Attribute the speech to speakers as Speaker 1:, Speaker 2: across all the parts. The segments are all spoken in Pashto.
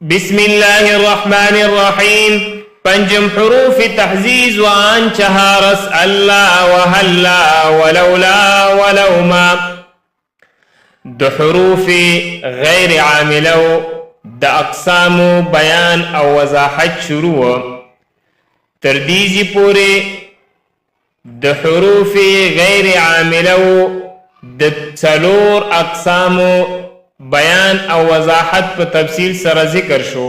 Speaker 1: بسم الله الرحمن الرحیم. پنجم حروف تحزیز و آن چهارس الله وهلا ولولا ولوما. د حروف غیر عاملو د اقسامو بیان او وضاحت شروع تر دې ځي پورې د حروف غیر عاملو د څلور اقسامو بیان او وضاحت په تفصیل سره ذکر شو.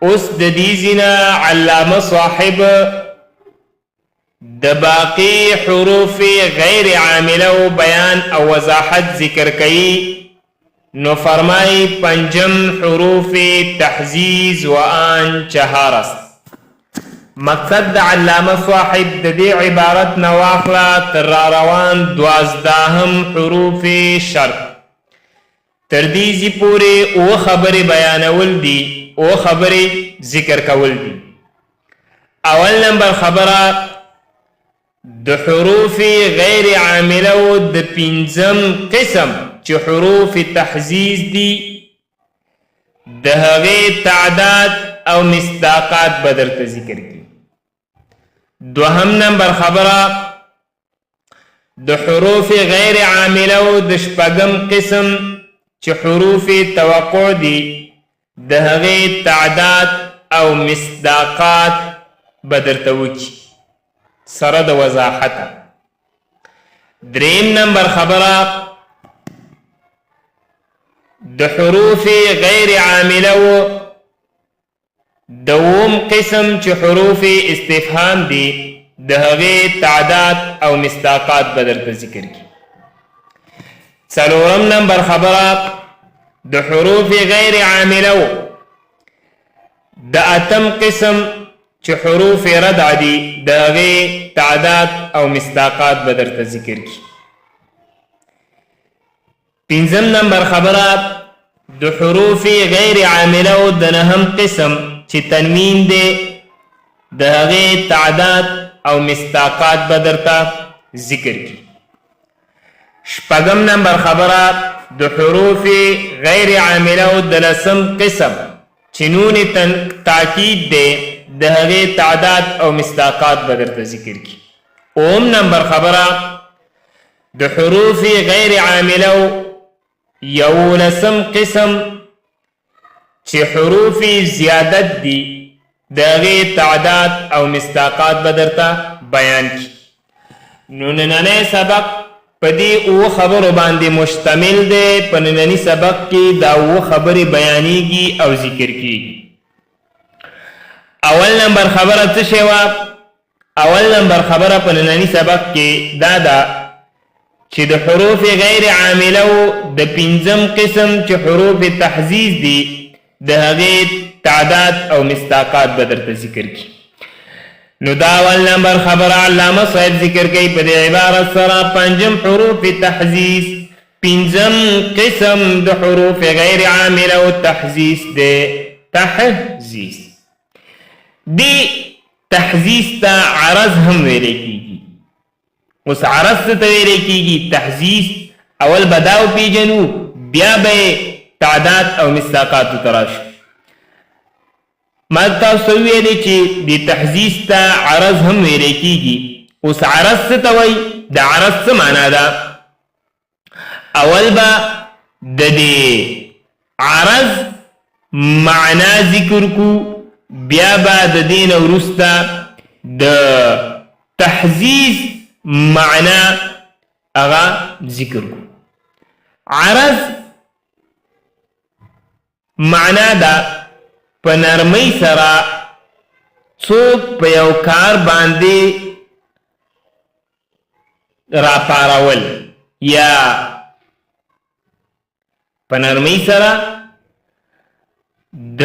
Speaker 1: اوس د دې ځینه علامه صاحب د باقی حروف غیر عامله بیان او وضاحت ذکر کوي. نو فرمای، پنجم حروف تحزیز و آن چهار است. مقصد د علامه صاحب د دې عبارت نه واخله تر را روان 12 حروف شرط، تر دې ځي پورې اووه خبرې بیانول دي، اووه خبرې ذکر کول دي. اول نمبر خبره، د حروف غیر عامله د پنځم قسم چې حروف تحزیز دي، د هغې تعداد او مصداقات به درته ذکر کړي. دوهم نمبر خبره، د حروف غیر عامله د شپږم قسم چې حروف توقع دي، د هغې تعداد او مصداقات به درته وکړي سره د وضاحته. دریم نمبر خبره، د حروف غیر عامله د اوم قسم چې حروف استفهام دي، د هغې تعداد او مصداقات به درته ذکر کړي. څلورم نمبر خبره، د حروف غیر عامله د اتم قسم چې حروف ردع دي، د هغې تعداد او مصداقات به درته ذکر کړي. پنځم نمبر خبره، د حروف غیر عامله د نهم قسم چې تنوین دی، د هغې تعداد او مصداقات به درته ذکر کړي. شپږم نمبر خبره، د حروف غیر عامله د لسم قسم چې نون تاکید دی، د هغې تعداد او مصداقات به درته ذکر کړي. اوم نمبر خبره، د حروف غیر عامله 11 قسم چې حروف زیادت دي، د هغې تعداد او مصداقات به درته بیان کړي. نو نننی سبق په دې اووه خبرو باندې مشتمل دی. په ننني سبق کې دا اووه خبرې بیانیږي او ذکر کیږي. اول نمبر خبره څه شی وه؟ اول نمبر خبره په ننني سبق کې دا ده چې د حروف غیر عامله د پنځم قسم چې حروف تحزیز دي، د هغې تعداد او مصداقات به درته ذکر کړي. نو دا اول نمبر خبره علامه صاحب ذکر کوي په دې عبارت سره، پنځم حروف تحزیز، پنځم قسم د حروف غیر عامله او تحزیز دی. تحزیز دی، تحزیز ته عرض هم ویل کیږي. اوس عرض څه ته ویل کیږي؟ تحزیز اول به دا وپېژنو، بیا به تعداد او مصداقاتو ته راشو. ما تاسو ته وویلې چې د تحزیز ته عرض هم ویل کیږي. اوس عرض څه ته وایي؟ د عرض څه معنا ده؟ اول به د دې عرض معنا ذکر کو، بیا به د دې نه وروسته د تحزیز معنا هغه ذکر کو. عرض معنا ده په نرمۍ سره څوک په یو کار باندې راپارول، یا په نرمۍ سره د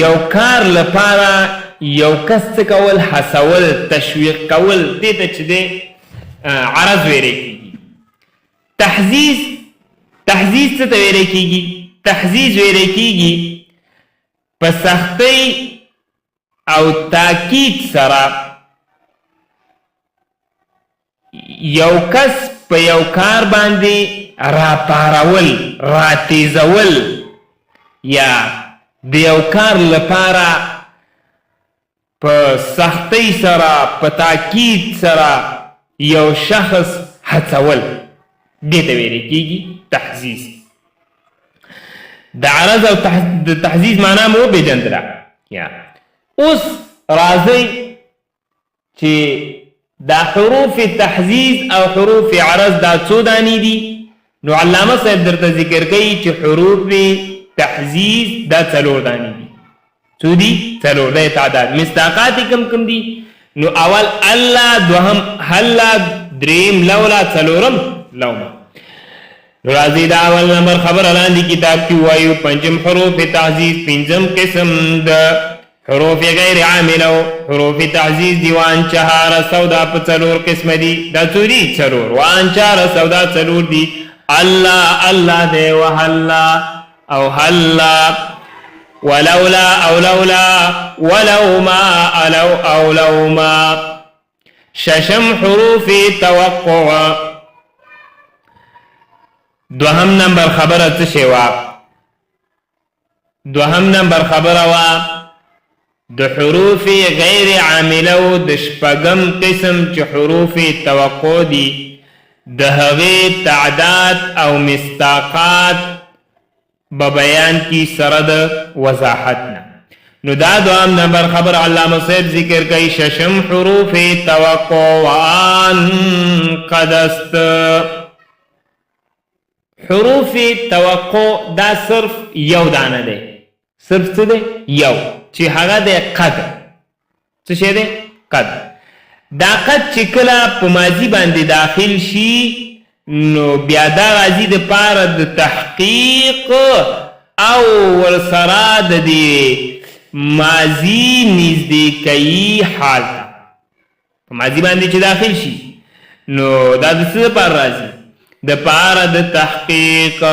Speaker 1: یو کار لپاره یو کس څه کول، هڅول، تشویق کول، دې ته چې دی عرض ویلی کېږي. تحزیز، تحزیز څه ته ویلی کېږي؟ تحزیز ویلی کېږي په سختۍ او تاکید سره یو کس په یو کار باندې راپارول، راتیزول. یا د یو کار لپاره په سختۍ سره په تاکید سره یو شخص هڅول، دې ته ویل کېږي تحزیز. د عرض او د تحزیز معنا مو وپېژندله. یا اوس راځئ چې دا حروف تحزیز او حروف عرض دا څو دانې دي. نو علامه صاحب درته ذکر کوي چې حروف تحزیز دا څلور دانې دي. څو دي؟ څلور. دا تعداد مصداقات کم کم دي. نو اول الله، دوهم هلا، دریم لولا، څلورم لوما. نو راځي دا اول نمبر خبره لاندې کتاب کې وایو. پنځم حروف تحزیز، پنځم قسم د حروف غیر عامله حروف تحزیز دیوان چهار سودا په څلور قسم دي. دا څو دي؟ څلور. وان چهار سودا څلور دي. الله الله دی، وهلا او هلا، ولولا او لولا، ولو ما الو او لو ما. ششم حروف توقع. دوهم نمبر خبره څه شی وه؟ دوهم نمبر خبره وه د حروف غیر عامله د شپږم قسم چې حروف توقع دي، د هغې تعداد او مصداقات به بیان کی سره د وضاحت نه. نو دا دوام نمبر خبر علامه صاحب ذکر کوي. ششم حروف توقع وان قدست. حروف توقع دا صرف یو دانه دی. صرف څه دی؟ یو، چې هغه دی قد. څه شی دی؟ قد. دا قد چې کله په ماضي باندې داخل شي نو بیا دا راځي د پاره د تحقیق او ورسره د دې ماضي نږدې کوي حال ته. په ماضي باندې چې داخل شي نو دا د څه لپاره راځي؟ د پاره د تحقیق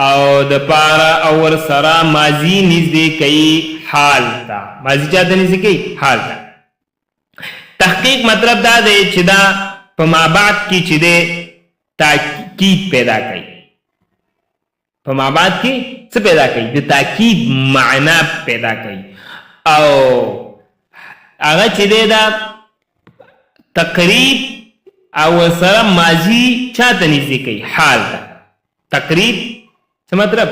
Speaker 1: او د پاره او ورسره ماضي نږدې کوي حال ته. ماضي چاته نږدې کوي؟ حال ته. تحقیق مطلب دا دی چې دا په مابعد کې چې دی تاکید پیدا کوي. په مابعد کې څه پیدا کوي؟ د تاکید معنا پیدا کوي، او هغه چې دی دا تقریب او سره ماضي چاته نږدې کوي؟ حال ته. تقریب څه مطلب؟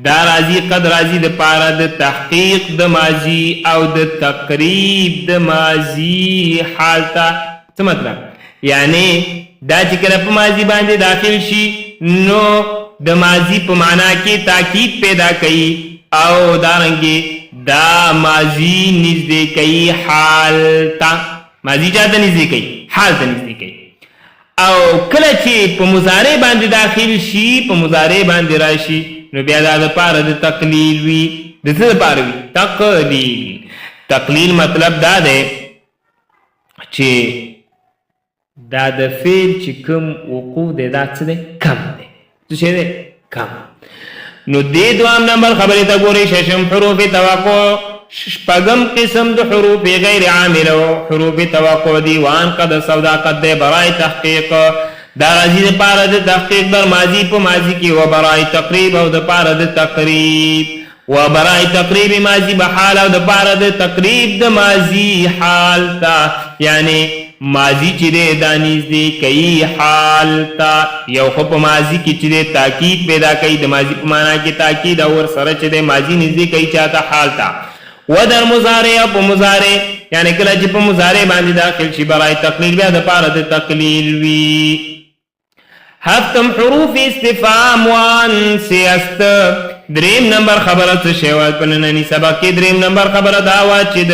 Speaker 1: دا راځي قد راځي د پاره د تحقیق د ماضي او د تقریب د ماضي حال ته. څه مطلب؟ یعنی دا چې کله په ماضي باندې داخل شي نو د ماضي په معنا کې تاکید پیدا کوي، او دارنګې دا ماضي نږدې کوي حال ته. ماضي چاته نږدې کوي؟ حال ته نږدې کوي. او کله چې په مضارع باندې داخل شي، په مضارع باندې راشي، نو بیا دا د پاره د تقلیل وي. د څه لپاره وي؟ تقلیل. تقلیل مطلب دا دی چې دا د فعل چې کوم وقوع دی دا څه دی؟ کم دی. څه شی دی؟ کم. نو دې دوام نمبر خبرې ته ګورئ. ششم حروف توقع، شپږم قسم د حروف غیر عامله حروف توقع دي. وان قد سودا قد دی برای تحقیق، دا راځي د پاره د تحقیق در ماضي په ماضي کې، و برای تقریب او د پاره د تقریب، و برای تقریب ماضي به حال او د پاره د تقریب د ماضي حال ته. یعنی ماضي چې دی دا نږدې کوي حال ته. یو خو په ماضي کې چې دی تاکید پیدا کوي، د ماضي په معنا کې تاکید، او ورسره چې دی ماضي نږدې کوي چاته؟ حال ته. و در مضارع او په مضارع، یعنی کله چې په مضارع باندې داخل شي برای تقلیل، بیا د پاره د تقلیل وي. هفتم حروف استفهام وان سیاست. دریم نمبر خبره څه شی وه په ننني سبق کې؟ دریم نمبر خبره دا وه چې د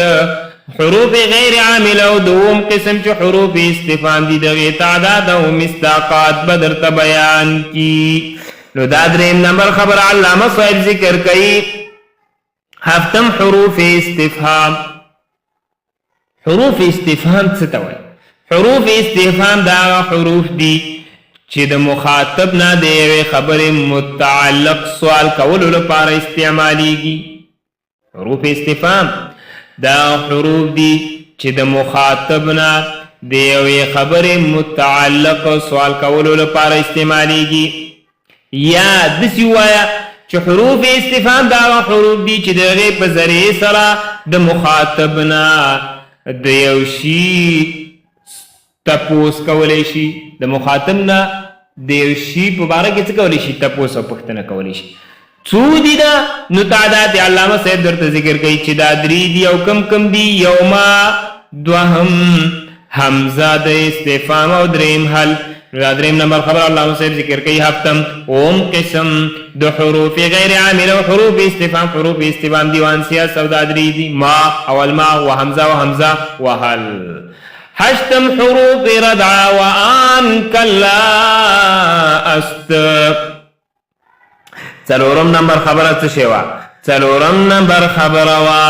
Speaker 1: حروف غیر عامله او دوم قسم چې حروف استفهام دي دغې تعداد او مصداقات به درته بیان کی. نو دا دریم نمبر خبره علامه صاحب ذکر کوي. هفتم حروف استفهام. حروف استفهام څه ته وایي؟ حروف استفهام دا هغه حروف دي چې د مخاطب نه د یوې خبرې متعلق سوال کولو لپاره استعمالیږي. حروف استفهام دا حروف دي چې د مخاطب نه د یوې خبرې متعلق سوال کولو لپاره استعمالیږي. یا داسې ووایه چې حروف استفهام دا هغه حروف دي چې د هغې په ذریعې سره د مخاطب نه د یو شي تپوس کولی شي، د مخاطب نه د یو شي په باره کې څه کولی شي؟ تپوس او پوښتنه کولی شي. څو دي دا؟ نو تعداد علامه صاحب درته ذکر کوي چې دا درې دي، او کم کم دي؟ یو ما، دوهم همزه د استفهام، او دریم حل. نو دا دریم نمبر خبر علامه صاحب ذکر کوي. هفتم اوم قسم د حروف غیر عامل او حروف استفهام، حروف استفهام دیوان سیاس، او دا درې دي: ما، اول ما، وهمزه وهمزه، وهل. هشتم حروف ردع وآن کلا است. څلورم نمبر خبره څه شی وه؟ څلورم نمبر خبره وه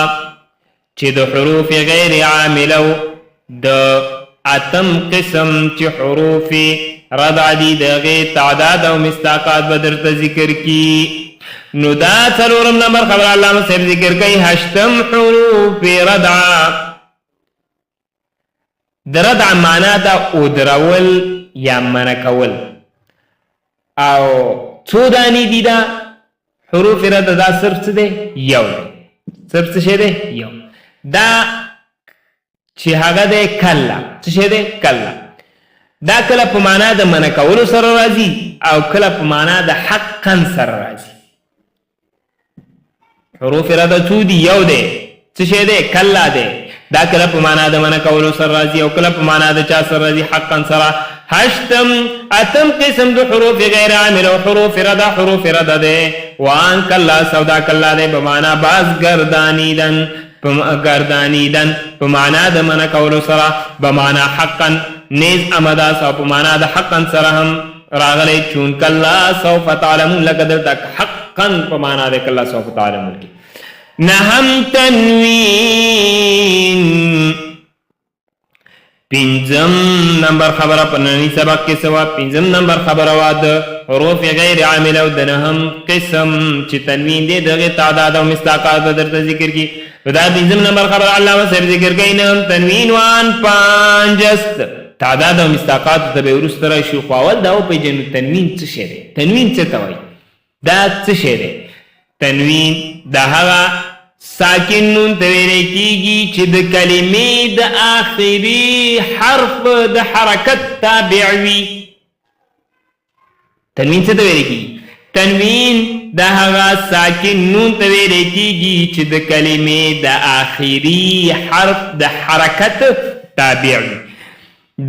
Speaker 1: چې د حروف غیر عاملو د اتم قسم چې حروف ردع دي، د هغې تعداد او مصداقات به درته ذکر کی. نو دا څلورم نمبر خبره علامه صاحب ذکر کوي. هشتم حروف ردع. د ردع معنا دا اودرول یا منع کول. او څو دانې دي دا حروف رد؟ دا صرف څه دی؟ یو دی. صرف څه شی دی؟ یو. دا چې هغه دی کله څه شی دی؟ کله. دا کله په معنا د منع کولو سره راځي او کله په معنا د حقا سره راځي. حروف رد څو دي؟ یو دی. څه شی دی؟ کلا دی. دا کله په معنا د منع کولو سره راځي او کله په معنا د چا سره راځي؟ حقا سره. هشتم اتم قسم د حروف غیر عامل او حروف رد، حروف رد دی وان کلا سودا. کلا دی په معنا باز ګردانیدن، ګردانیدن په معنا د منع کولو سره، په معنا حقا نیز امداس، او په معنا د حقا سره هم راغلی، چون کلا سوف تعلمون، لکه دلته حقا په معنا د کلا سوف تعلمون کې. نهم تنوین. پنځم نمبر خبره په ننني سبق کې څه وه؟ پنځم نمبر خبره وه د حروف غیر عامله او د نهم قسم چې تنوین دی، دغې تعداد او مصداقات به درته ذکر کړي. نو دا پنځم نمبر خبره علامه صاحب ذکر کوي. نهم تنوین وان پنج است. تعداد او مصداقات ته به وروسته راشو، خو اول دا وپېژنو تنوین څه شی دی، تنوین څه ته وایي، دا څه شی دی. تنوین د هغه ساکن نون ته ویل کېږي چې د کلمې د آخري حرف د حرکت تابع وي. تنوین څه ته ویل کېږي؟ تنوین د هغه ساکن نون ته ویل کېږي چې د کلمې د آخري حرف د حرکت تابع وي.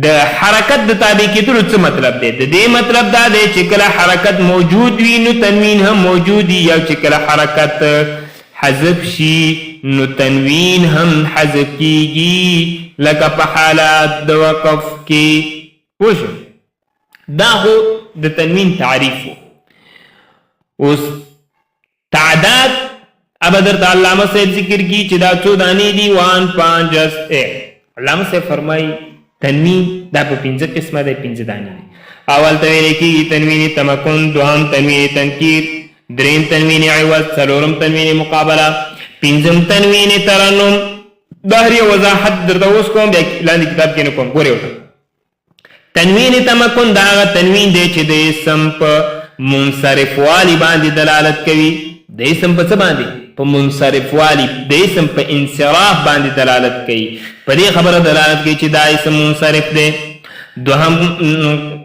Speaker 1: د حرکت د تابع کېدلو څه مطلب دی؟ د دې مطلب دا دی چې کله حرکت موجود وي نو تنوین هم موجود وي، او چې کله حرکت حذف شي نو تنوین هم حذف کیږي، لکه په حالات د وقف کې. پوه شو؟ دا خو د تنوین تعریف و. اوس تعداد ابا درته علامه صاحب ذکر کی چې دا څو دانې دي. وان پنج است. علامه صاحب فرمایي تنوین دا په پنځه قسمه دی، پنځه دانې دي. اول ته ویل کېږي تنوین تمکن، دوهم تنوین تنکیر، دریم تنوین عوض، څلورم تنوین مقابله، پنځم تنوین ترنم. بهري وضاحت درته اوس کوم، بیا لاندې کتاب کې نه کوم. ګورې ورته، تنوین تمکن دا هغه تنوین دی چې د اسم په منصرفوالي باندې دلالت کوي. د اسم په څه باندې؟ په منصرفوالي، د اسم په انصراف باندې دلالت کوي، په دې خبره دلالت کوي چې دا اسم منصرف دی. دوهم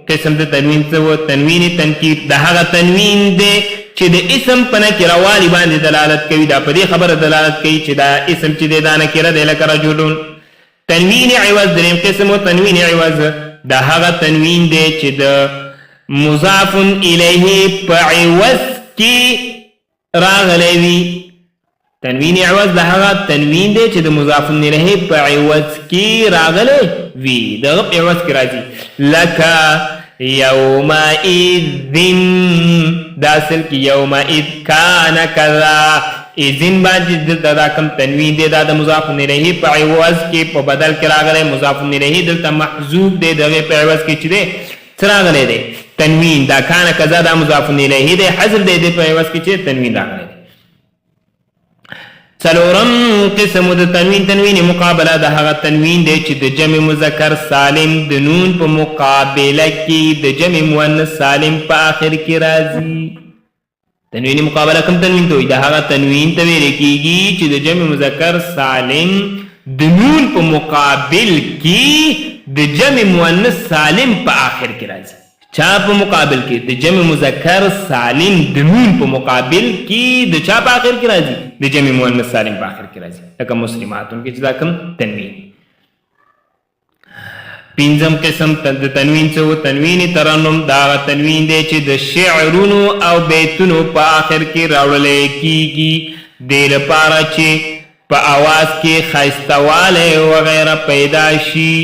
Speaker 1: قسم د تنوین څه و؟ تنوین تنکیر. د هغه تنوین دی چې د اسم په نکره والي باندې دلالت کوي، دا په دې خبره دلالت کوي چې دا اسم چې دی دا نکره دی، لکه رجلون. تنوین عوض دریم قسم و. تنوین عوض دا هغه تنوین دی چې د مضاف الیه په عوض کې راغلی وي. تنوین عوض د هغه تنوین دی چې د مضاف الیه په عوض کې راغلی وي، د هغه په عوض کې راځي، لکه یومئذ. دا اصل کې یومئذ کان کذا اذن باندې دلته دا کوم تنوین دی، دا د مضاف الیه په عوض کې، په بدل کې راغلی. مضاف الیه دلته محذوف دی، دغه په عوض کې چې دی څه راغلی دی؟ تنوین. دا کان کذا دا مضاف الیه دی، حذف دی، د په عوض کې چې تنوین راغلی دی. څلورم قسم د تنوین تنوین مقابله. د هغه تنوین دی چې د جمع مذکر سالم د نون په مقابله کې د جمع مؤنث سالم په آخر کې راځي. تنوین مقابله کوم تنوین ته وایي؟ دا هغه تنوین ته ویل کیږي چې د جمع مذکر سالم د نون په مقابل کې د جمع مؤنث سالم په آخر کې راځي. چا په مقابل کې؟ د جمع مذکر سالم د نون په مقابل کې د چا په آخر کې راځي؟ د جمع مؤنث سالم په آخر کې راځي، لکه مسلماتون کې چې دا کوم تنوین. پنځم قسم د تنوین څه و؟ تنوین ترنم، دا هغه تنوین دی چې د شعرونو او بیتونو په آخر کې راوړلی کیږي، دې لپاره چې په اواز کې ښایسته والی وغیره پیدا شي.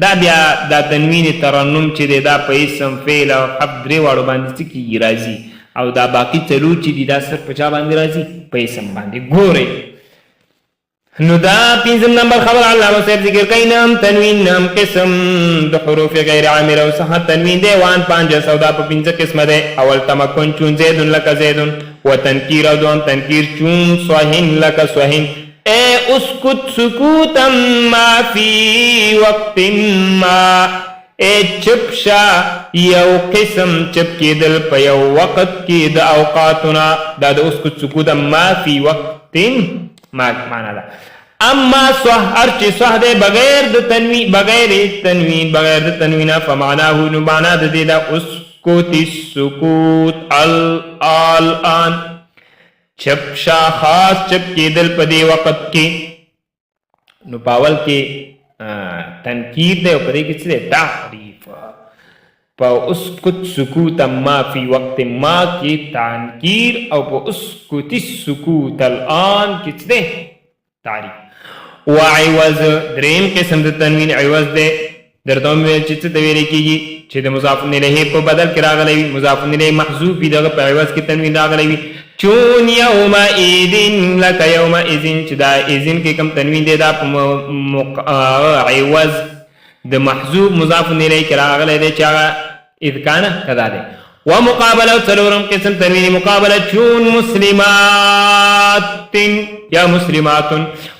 Speaker 1: دا بیا دا تنوین ترنم چې دی دا په اسم، فعل او حرف درې واړو باندې څه کیږي؟ راځي. او دا باقي څلور چې دي دا صرف په چا باندې راځي؟ په اسم باندې. ګورئ نو دا پنځم نمبر خبر علامه صاحب ذکر کوي، نام تنوین نام قسم د حروف غیر عامله او څخه تنوین دی وان پنج سودا په پنځه قسمه دی. اول تمکن چون زید لک زید و تنکیر، او دوم تنکیر چون صهین لک صهین، اے اسکت سکوتا ما فی وقت ما، اے چپ شه یو قسم چپ کېدل په یو وخت کې د اوقاتونه، دا د اسکت سکوتا ما فی وقت ما معنا ده. اما صح، هر چې صح دی بغیر د تنوین، بغیر تنوین، بغیر د تنوینه، فمعناه نو معنا د دې ده اسکت السکوت الان، چپ شه، خاص چپ کېدل په دې وخت کې. نو په اول کې تنکیر دی او په دې کې څه دی؟ تعریف. په اسکت سکوت ما فی وقت ما کې تنکیر او په اسکت السکوت الان کې څه دی؟ تعریف. وعوض، دریم قسم د تنوین عوض دی. درته هم ویل چې څه ته ویل کېږي؟ چې د مضاف الیه په بدل کې راغلی وي، مضاف الیه محذوف وي، دغه په عوض کې تنوین راغلی وي، چون یومئذ لکه یومئذ، چې دا اذن کې کوم تنوین دی دا په عوض د محذوف مضاف الیه کې راغلی دی چې هغه اذ کان کذا دی. ومقابله، څلورم قسم تنوین مقابله چون مسلمات یا مسلمات.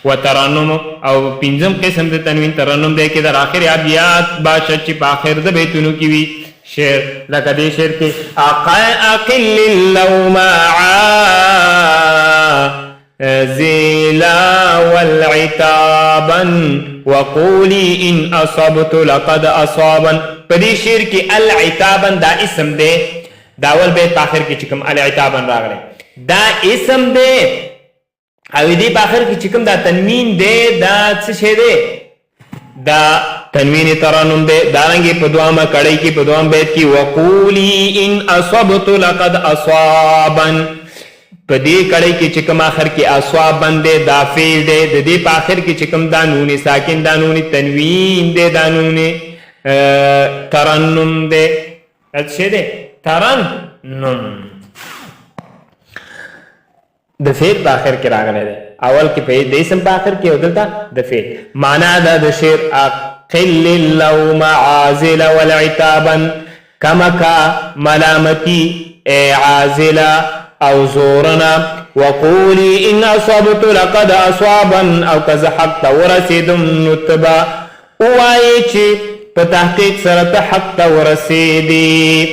Speaker 1: وترنم، او پنځم قسم د تنوین ترنم دی کې در آخر ابیات باشد، چې په آخر د بیتونو کې وي شعر، لکه دې شعر کې اقل اللوم عازلا والعتابا وقولي ان اصبت لقد اصابا. په دې شعر کې العتابا دا اسم دی، دا اول بیت په آخر کې چې کوم العتابا راغلی دا اسم دی، او دې په آخر کې چې کوم دا تنوین دی دا څه شی دی؟ دا تنوین ترنم دی. دارنګې په دوامه کړۍ کې په دوام بیت کې وقولی ان اصبت لقد اصابا، په دې کړۍ کې چې کوم آخر کې اصابا دی دا فعل دی، د دې په آخر کې چې کوم دا نون ساکن، دا نون تنوین دی، دا نون ترنم دی. دا څه شی دی؟ ترنم د فعل په آخر کې راغلی دی، اول کې په د اسم په آخر کې او دلته د فعل. معنا دا د شعر اقل اللوم عازل والعتابا، کمکا ملامتی ای عازله او زورنا، وقولی ان اصبت لقد اصابا، او که زه حق ته ورسېدم نو ته به ووایې چې په تحقیق سره ته حق ته ورسېدې.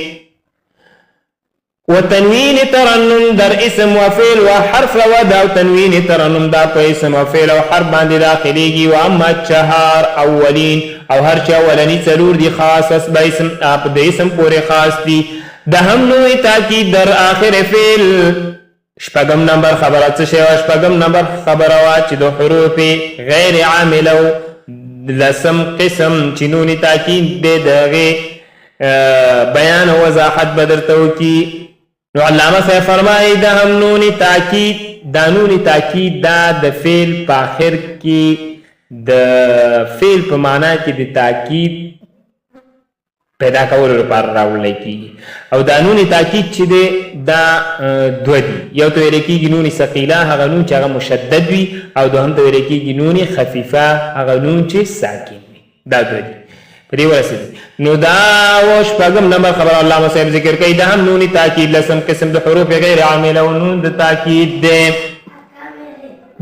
Speaker 1: و تنوین ترنم در اسم و فعل و حرف و دا تنوین ترنم دا په اسم او فعل او حرف باندې داخليږي. و اما چهار اولین، او هر چې اولنی څلور دي خاص اس به اسم، اپ د اسم پورې خاص دي. د هم نوع تاکید در آخر فعل. شپږم نمبر خبره څه شی وه؟ شپږم نمبر خبره وه چې د حروف غیر عامله لسم قسم چې نون تاکید دی د هغې بیان او وضاحت به درته وکړي. نو علامه صاحب فرمایي د هم نون تاکید، دا نون تاکید دا د فعل په آخر کې د فعل په معنا کې د تاکید پیدا کولو لپاره راوړل کېږي. او دا نون تاکید چې دی دا دوه دي، یو ته ویل کېږي نون ثقیله، هغه نون چې هغه مشدد وي، او دوهم ته ویل کېږي نون خفیفه، هغه نون چې ساکن وي. دا دوه دي، په دې ورسېدي. نو دا و شپږم نمبر خبره علامه صاحب ذکر کوي، دا هم نون تاکید لسم قسم د حروف غیر عامله او نون د تاکید دی.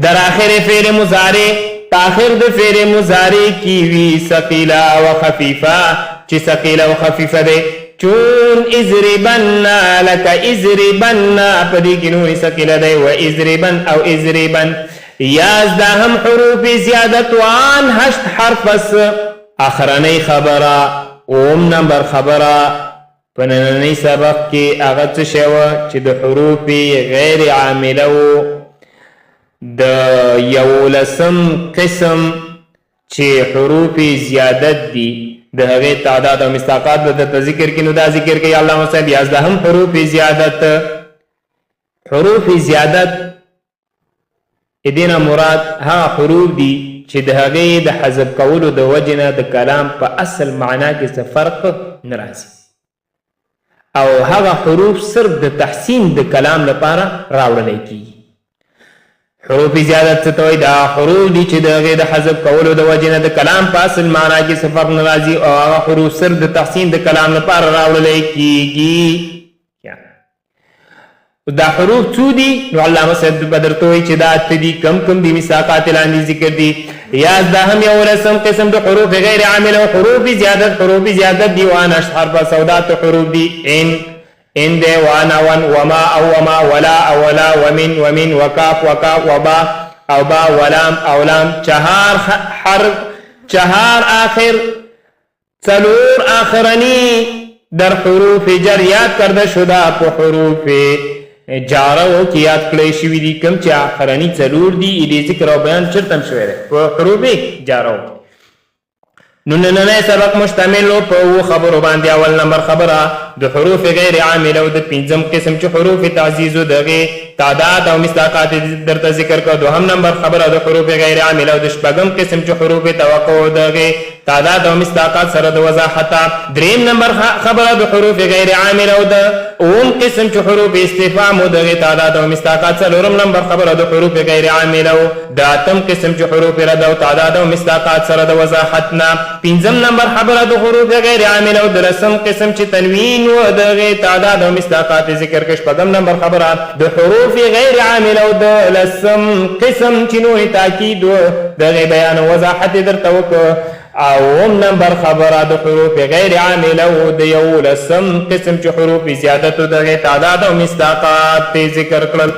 Speaker 1: در آخر فعل مضارع، په آخر د فعل مضارع کې وي ثقیله او خفیفه، چې ثقیله او خفیفه دی. چون اضربن، لکه اضربن، په دې کې نون ثقیله دی، و اضربن او اضربن. یازدهم حروف زیادت وان هشت حرف است. اخرنۍ خبره، اوم نمبر خبره په نننۍ سبق کې هغه څه شی وه چې د حروف غیر عامله وو د یولسم قسم چې حروف زیادت دي، د هغې تعداد او مصداقات به درته ذکر کړي. نو دا ذکر کوي علامه صاحب یازدهم حروف زیادت. حروف زیادت دینه مراد هغه حروف دي چې د هغې د حذف کولو د وجې نه د کلام په اصل معنا کې څه فرق نه راځي، او هغه حروف صرف د تحسین د کلام لپاره راوړلی کیږي. حروف زیادت څه ته وایي؟ دا حروف دي چې د هغې د حذف کولو د وجې نه د کلام په اصل معنا کې څه فرق نه راځي، او هغه حروف صرف د تحسین د کلام لپاره راوړلی کیږي. دا حروف څو دي؟ نو علامه صاحب به درته وایي چې دا اته دي. کم کم دي؟ مساقات لاندې ذکر دي. یازدهم یولسم قسم د حروف غیر عامل او حروف زیادت، حروف زیادت دي وان هشت حرف سودا اته حروف دي. ان ان دی، وانا ون، وما او وما، ولا او ولا، ومن ومن، وکاف وکاف، وبا او با، ولام او لام. چهار حرف، چهار آخر، څلور آخرنی در حروف جر یاد کرده شده، په حروف جارو کې یاد کړی شوي دي. کوم چې آخرني څلور دي، دې ذکر او بیان چېرته هم شوی دی په حروف جارو. نو نننی سبق مشتمل و په اوو خبرو باندې. اول نمبر خبره د حروف غیر عامله او د پنځم قسم چې حروف تعزیز و دغې تعداد او مصداقات درته ذکر کړ. دوهم نمبر خبره د حروف غیر عامله او د شپږم قسم چې حروف توقع دغې تعداد او مصداقات سره د وضاحت. دریم نمبر خبره د حروف غیر عامله او د اوم قسم چې حروف استفهام و دغې تعداد او مصداقات. څلورم نمبر خبره د حروف غیر عامله او د اتم قسم چې حروف رد او تعداد او مصداقات سره د وضاحت نه. پنځم نمبر خبره د حروف غیر عامله او د لسم قسم چې تنوین و دغې تعداد او مصداقات ذکر کړ. شپږم نمبر خبره د حروف غیر عامله او د لسم قسم چې نون تاکید و دغې بیان او وضاحت درته وکړ. او اوم نمبر خبره د حروف غیر عامله او د یولسم قسم چې حروف زیادت و دغې تعداد او مصداقات ذکر کړل.